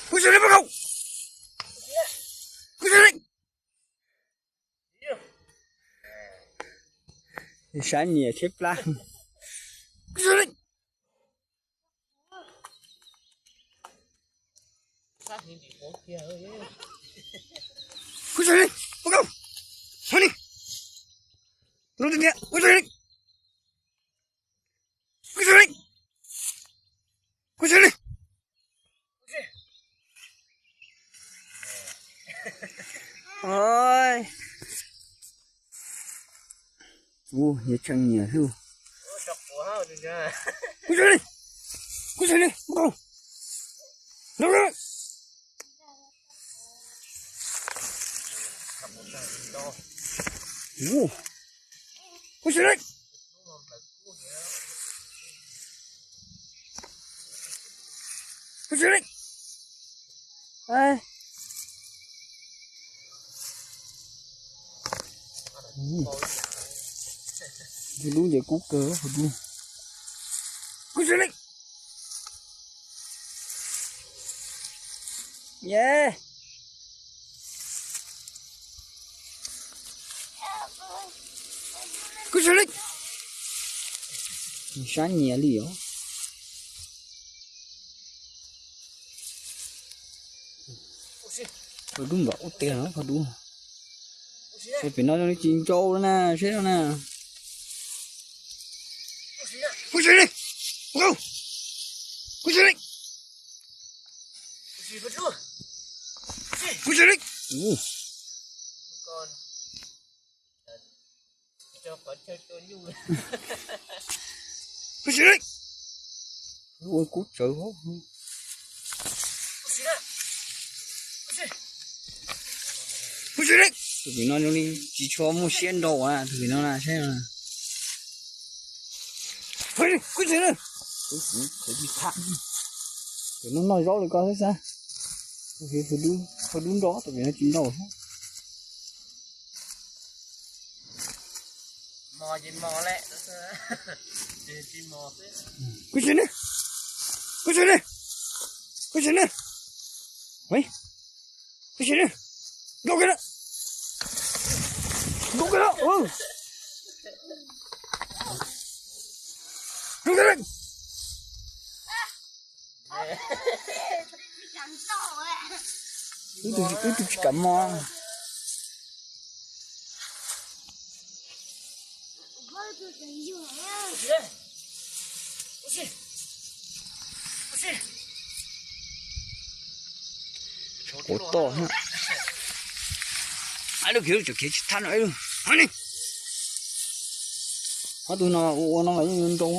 Kuv tsis li, pab kaum. Kuv tsis li. Sab nyiam thiab plab. Kuv tsis li. Kuv tsis li, pab kaum. Sab ni. Lub tiag tiag, kuv tsis li. Kuv tsis li. Kuv tsis li. Oj, nyias tseem nyiam xwb. Kuv tsis li. Kuv tsis li, pab kaum. Kuv tsis li. Kuv tsis li. Hauv dub ces kub kawg, hauv dub. Kuv tsis li. Ye. Kuv tsis li. Sab nyiam li os. Hauv dub npaum ub tiag no, hauv dub. Pem no zoo li tsis nrau na, seb no na. Kuv tsis li. Kuv tsis li. Kuv tsis li. Kuv tsis li. Ua kub tsawv hauv. Kuv tsis li. Tus vim no zoo li tsis tshua muaj siab nrau a, tus vim no na, saib no. Kuv tsis li. Kuv tsis li. Tus no noj zaub li koj xwb xav. Hauv dub nrau, tus vim no tsis nrau. Kuv tsis li. Kuv tsis li. Kuv tsis li. Kuv tsis li. Nrau kiag lawm. Nrau kiag lawm. Nrau kiag lawm. Wb tus, wb tus tsis kam mos. Quav toj. Ab, lub khiav, lub khiav tsis thab no. Ab, tus no ua ua no los yeej nrau.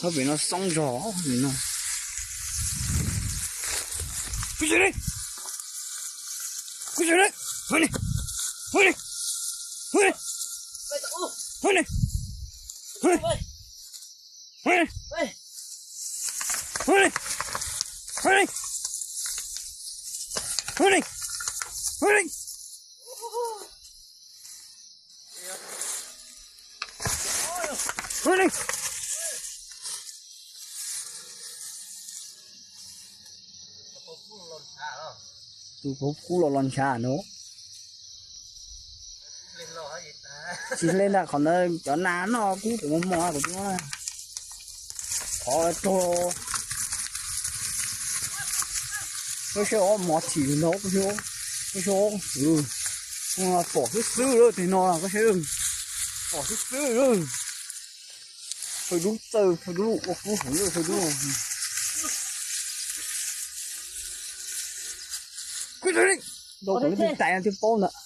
Thaum pem no xoob zog pem no. Kuv tsis li. Kuv tsis li. Hov ni. Hov ni. Hov ni. Hov ni. Hov ni. Hov ni. Hov ni. Hov ni. Hov ni. Hov ni. Hov ni. Tus pov kub los los ntshav no. Tsis hle ntawm qhov ntawd cov nas noj kub kuv mos mos kuv tsis muab. Qhov rog. Koj saib os, mos thim ntawd koj saib, koj saib, pom xwb xwb lawm tej no koj saib, pom xwb xwb lawm. Hauv dub txawj, hauv dub ua kub hauv lawm, hauv dub. Kuv tsis li. Rau kuv lub tais no thiaj paub ntawd.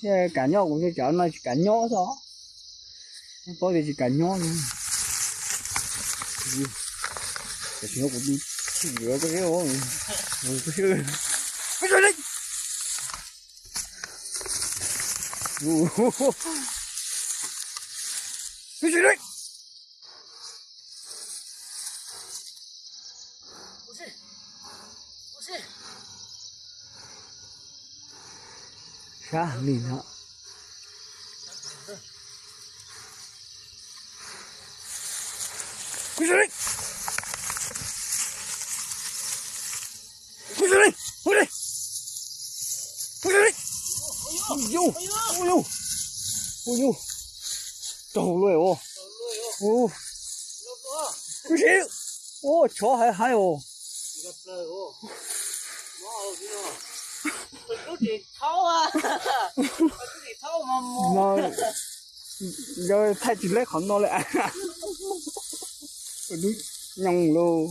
Thiaj kam nyob, kuv thiaj cov no tsis kam nyob xwb. Paub tias tsis kam nyob no. Tam sim no kuv chim yuav koj siab, koj siab. Kuv tsis li. Kuv tsis li. Sab li no. Hu li, hu li, hu li. Hu li, hu li. Hu li, hu li. Hu li, raug luaj os. Hu li, hu li. Ua chov hais hais os. Mas yog thaij tsis leb qhov no lawm. Dub nyoos lauj.